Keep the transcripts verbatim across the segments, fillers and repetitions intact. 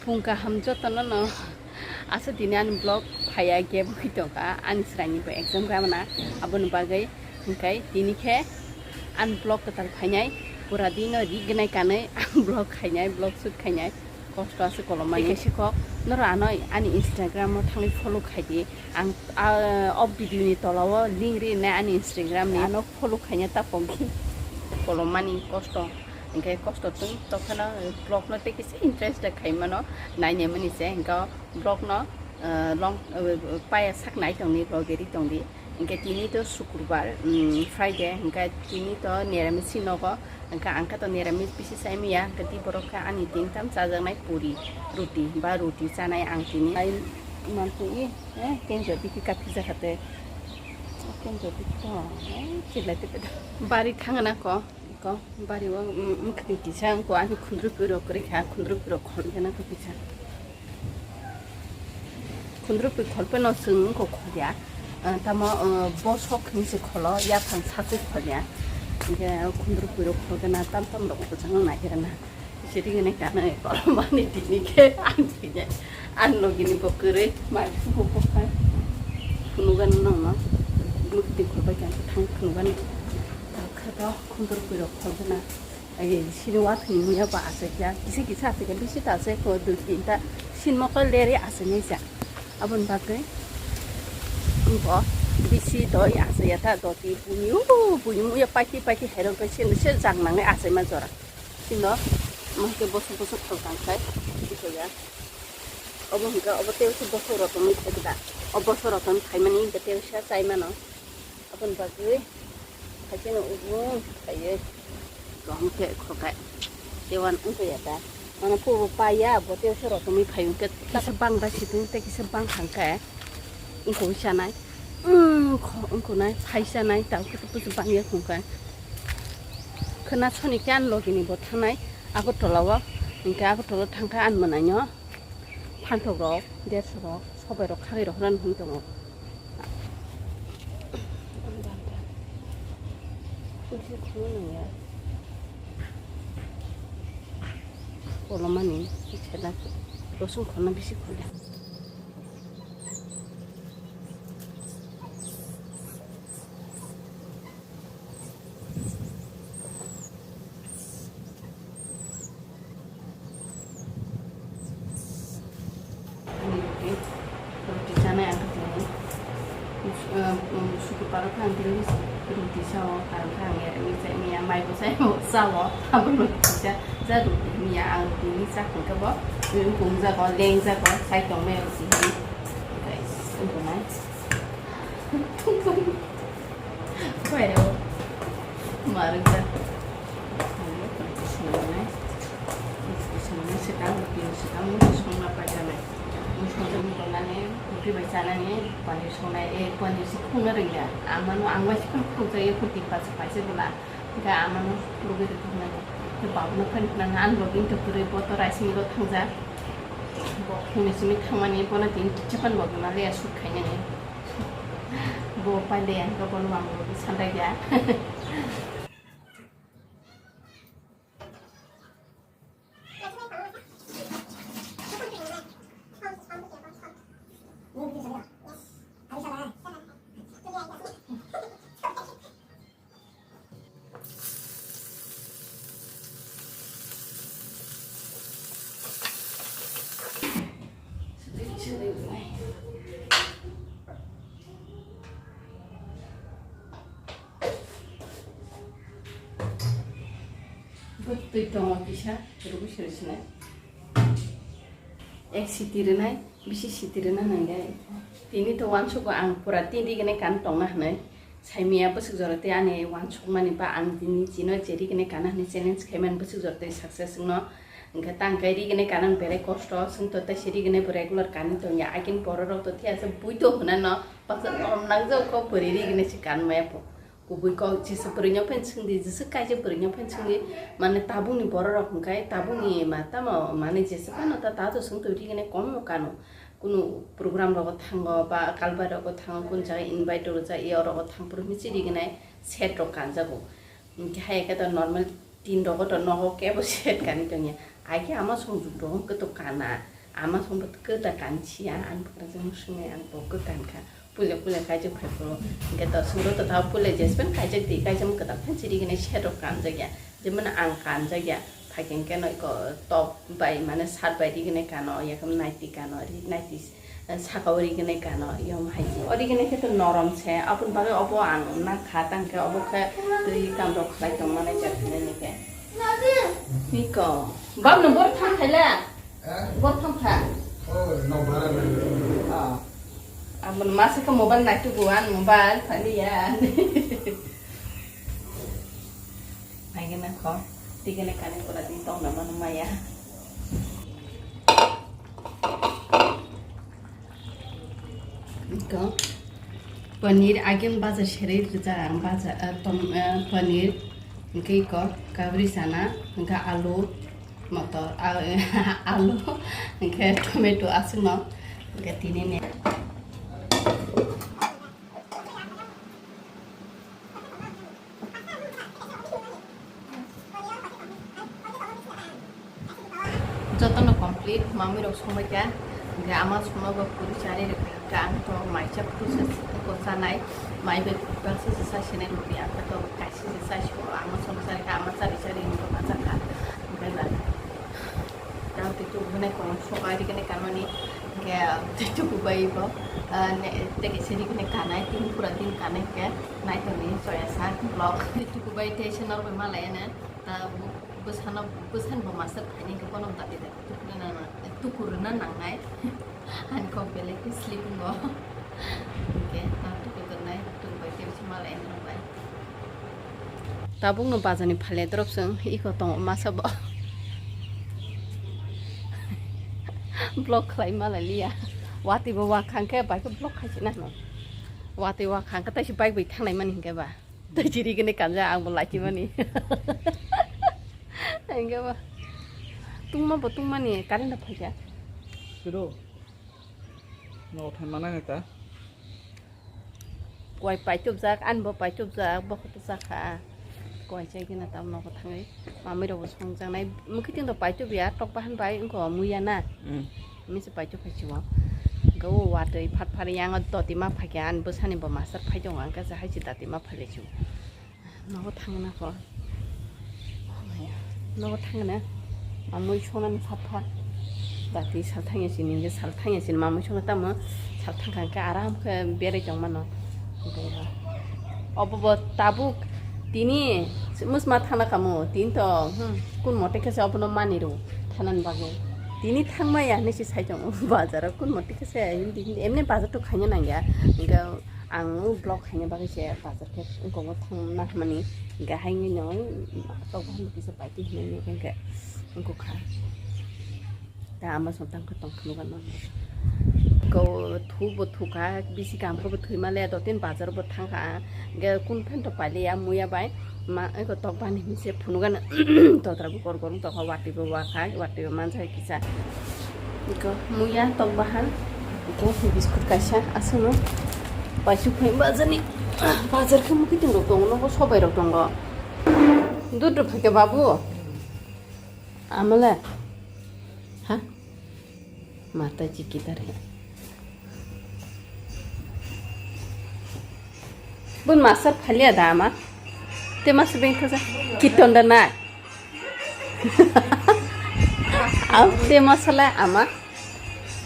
Phung kaham jotono no. Asa tini ani vlog phaiya gap wngwi tongkha, ani chwraini bo exam gana, aboni bagwi hwnkhe tini khe ani vlog kwtal phainai, pura dino ri gwnai kanwi ang vlog khainai, vlog shoot khainai, kosto ase kolomani. Tei kaisa kok norok ano ani Instagram o thangwi follow khaidi, ang, ah, o video ni tola o link ri nai ani Instagram ni, ano follow khaina ta pogwi kolomani kosto. Hingke kosto tong tokphano vlog no tei kisa interest de khai mano, nainai mani se hingke vlog no, eh, long, eh, paya sak nai tongni vlog eri tongdi. Hingke tini to sukurbar, mm, Friday, hingke tini to niramis si nogo, hingke ang khe to niramis bisi sai maya, hingke tei borok khe ani tingtam chajaknai puri, ruti ba ruti chanai ang tini. Ai mantu i, eh, kenjo diki kaphi jakate. Kenjo diki to, eh, chilai tepe da. Bari thangna ko. Ko bari o, mm, mwkhwtwi kisa wngkha, ani khundrupui rok kwrwi kha, khundrupui rok khol gana kisa. Khundrupui khol phano chwng wngkha khol ya. Ah, tamo, ah, bosok hinwi se kholo, yaphang sakwi khol ya. Hingke khundrupui rok khol gana tam tam rok kwchang nai gana. Siri gana kana kolomani tini khe ang tini. Ang logini bo kwrwi, mai subo bo khai. Phunugano nangma. Mwkhwtwi khol bai kha thang phunugano. Kha to khundrupui rok khol gana. Ai, sini wa thwng ya ba ase kya. Kisa kisa ase kya, bisi ta ase ko dui tinta. Sin mo ko leri ase ni sa. Abon bagwi. Bo bisi doi ase ya ta doti. Bunyu, bunyu ya paiti paiti herong kai sin se jang nang ase ma jora. Sino, mo ke boso boso khol kang kai. Biko ya. Obo hingka, obo tei se boso roton khai da. O boso roton khai mani hingka tei se chai mano. Aboni bagwi haikhe no ubun khaiwi kaham khe khokai. Tewan wngkha ya ta. Mane phubo paiya, bo tei se rokomwi phai wngkhe. Kisa bang da situng tei kisa bang thangkhe. Wngkha wi sanai. Wngkha, wngkha nai, phai sanai, tao khe tei bangya khungkha. Khwna soni khe ani logini bo thangnai Agartala o. Hinkhe Agartala o thangkhe ani mwnaino. Phantok rok, derso rok, sobai rok kharwi rok hwnwi tongo. Kolomani, rosong khorna bisi khorya. Roti chanai ang tini. Suku parok ang tini roti sao, karon kha ang ya, ya, mai bo sai bo sao, abo roti cha, ja roti miya ang tini cha khangka bo, bung jago, leng jago, sai tong mai roti. Guys, ang tonai. Koi ro. Marung ja. Swnamnai. Swnamnai swkang, bini swkang songna paijaknai. Songjaknai, roti bai chanani, paneer songnai, eh, paneer se khungna rwngya. Amano ang bai se khung khungjak, eh, khung tin paisa paisa bwla. Hingke amano rwgwi rwkha hwnwi. Hingke babuno phai hwnna ang logi wngkha kwrwi, bo to rice mill o thangjak. Bo phungni simi thangmani, bono tini kicha phano logi ma le ya shoot khainani. Bo paide ang khe bono ang bo sandaikya. Bwtwi tongo kisa, rwgwi siri sinai. Ek siti rwnai, bisi siti rwna nangya. Tini to uansugo ang pura tin rigini kan tongna hwnwi. Saimia bwswk jora tei ani uansukmani ba ang tini chino je rigini kana hwnwi challenge khaimani bwswk jora tei success wngno. Hwnkhe tang khe rigini kana belai kosto, chwng to tei se rigini bo regular kanwi tongya. Agini bororok to thiyasa buito hwnano baksa norok nangjak kok bwrwi rigini se kanmaya po. Kubui kok jesa bwrwino phan swngdi, jesa kaisa bwrwino phan swngdi, mane tabukni bororok hwnkhe tabukni ma tamo mane jesa phano ta tato swngtwi rigini komno kano. Kunu program rogo thango ba kalbai rogo thango, kun jaga invite rwjak, e orogo thang phuru michi riginai set rok kanjago. Hwnkhe hai khe to normal tin rogo to nogo kebo set kanwi tongya. Ai khe ama songjuk rok wng kwtwk kana, ama songbo kwta kansiya, ang bwkrajwk swngwi ang bo kwkan kha. Puila puila kaijak phai phuru, hwnkhe to songro to tha puila jespen kaijak di, kaijak kwtal than chiri gwnai set rok kanjak ya, jemon ang kanjak ya, phaikhe hwnkhe no iko top bai mane shirt bai ri gwnai kano, yakhe naiti kano, ri naiti saka o ri gwnai kano, yom hai o ri gwnai khe to norom se, aboni bagwi obo ang na kha tang khe obo khe twi kam rok khlai tong mani jak hinwi khe. Niko. Bab no bor thang khaila. Eh? Bor thang kha. Oh, no bara na. Oh. Abon masa ka mobile na tu buan mobile thani ya. Nai gana ko. Tigene kani pura din tong na manu maya. Iko paneer agin bajar seri rijak ang bajar, eh, tom, eh, paneer, hwnkhe iko kabri chana, hwnkhe alu, motor, ah, alu, hwnkhe tomato aswkno, hwnkhe tini ni. Jotono complete mamwi rok songbai kha, hwnkhe ama songma bo puri chari rwkha, hwnkhe ang to maisa phuru se chanai, mai bai baksa se sa sinai rwdi, ang to kaisa se sa sio, ama song chari kha, ama chari chari wngkha ma chakha, hwnkhe ba. Tang twi tubu hwnwi kong sokai rikini kanmani, hwnkhe twi tubu bai bo, ah, ne, tei kaisa rikini kanai, tini pura din kanai hwnkhe naitokni choya sa vlog. Twi tubu bai tei se norok bai malai ano, ta bwsano, bwsani bo master khaini hwnkhe bono dati dati tukurina nang-, tukurina nangnai. Ani kok belai khe sleeping o. Hwnkhe ta tuku tongnai, tuku bai tei se malai norok bai. Tabukno bazarni phalya dorop chwng iko tongo masa bo. Vlog khlai malai liya. Watwi bo wakhang khe bai khe vlog khai sina no. Watwi wakhang khe taisi bike bai thanglai mani hinkhe ba. Taisi rigini kanja ang bo lachimani. Hinkhe ba. Tungma bo tungmani current phaikha. Siro. No thai mana ngata. Kuai paichupjak, ani bo paichupjak, bo khe to chakha. Kuai chai gina tam nogo thangwi. Mamwi rokbo songjaknai. Mwkhitwng rok paichup ya, tok bahan bai wngkha muya na. Mm. Misi paichup phai chuo. Go watwi phat phar yang doti ma phaikha, ani bwsani bo master phai tongo, ang khe hai si dati ma phai lai chuo. Nogo thangna ko. Nogo thangna. Mamui sonani phat phat. Dati sal thangya sini, sal thangya sini, mamui sona tamo. Sal thangkha khe aram khe berai tong mano. Obo bo tabuk tini musma thangna kamo, tin to, hmm, kun mote khe se obono mani ro thanani bagwi. Tini thangma ya hinwi se sai tongo bazaro, kun mote khe se hindi, hindi, emni bazar to khaina nangya. Hingke ang vlog khaina bagwi se bazar khe wngkok thangna hwnmani, hingke haino tok bahan kisa paiti hinwi hingke wngkok kha. Ta ama song tang khe tong phunukgano. Ko thu bo thukha, bisi kam khe bo thwi male, do tin bazar bo thangkha. Hingke kun phan to pailiya muya bai. Ma, eko tok bani hinse phunukgana totra bo kor kor tokha, watwi bo wakha, watwi bo mansa kisa. Eko muya tok bahan, eko biskut kaisa, aswkno paisuk phai bazar ni, bazar khe mukitwng rok tongo, nogo sobai rok tongo. Duduk phaikha babu, amale, ha? Mata jiki tare. Bun master phalia da ama. Te master beng thaja. Kiton da nai. Au te masala ama.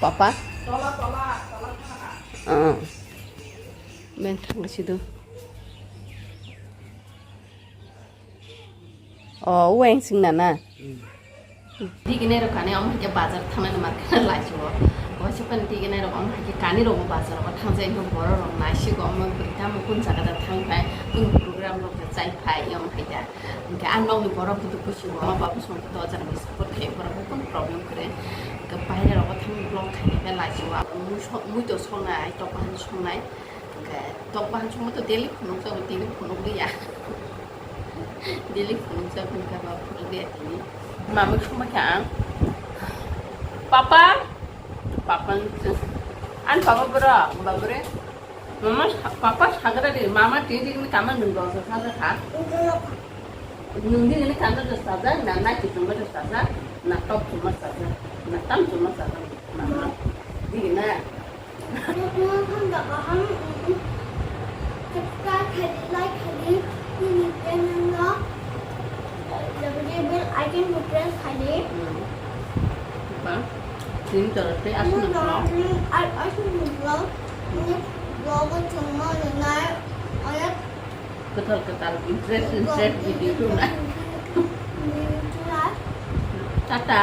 Papa. Ah. Beng thang sidu. O, weng sing na na. Tiginai rok kani omo hai khe bazar thangnani mar khe lai chuo. Waisa pani tiginai rok omo hai khe kani rok bazar o thangjai no borok rok nai si go omo bwrwi tamo kun jaga da thang phai kun program rok da chai phai omo hai da. Hingke ang nokni borok kutu kusi o omo babu song kutu o jaga ni support khai borok kun problem kwrwi. Hingke baire rok o thang vlog khai khe lai chuo. Mui so-, mui to songnai, tok bahan songnai. Hingke tok bahan songma to daily phunuk jago, tini phunuk liya. Daily phunuk jago, hingke ba phunuk liya tini. Mama songma khe ang. Papa, papa, an papa bro, babure. Mama, papa sagra di, mama tini tini kama nung dosa sagra kha. Nung di ini kama dosa sagra, na na kitung dosa sagra. Na top chuma chajak, na tam chuma chajak, na ma. Di na. Subscribe khaidi, like khaidi, nini channel no. Dabadi bell icon bo press khaidi. Hmm. Ba, sini choro tei aswk no vlog. Aswk no vlog. Next vlog o chwng ma nai. Onek kwtal kwtal interest interest video rwnai. Tata.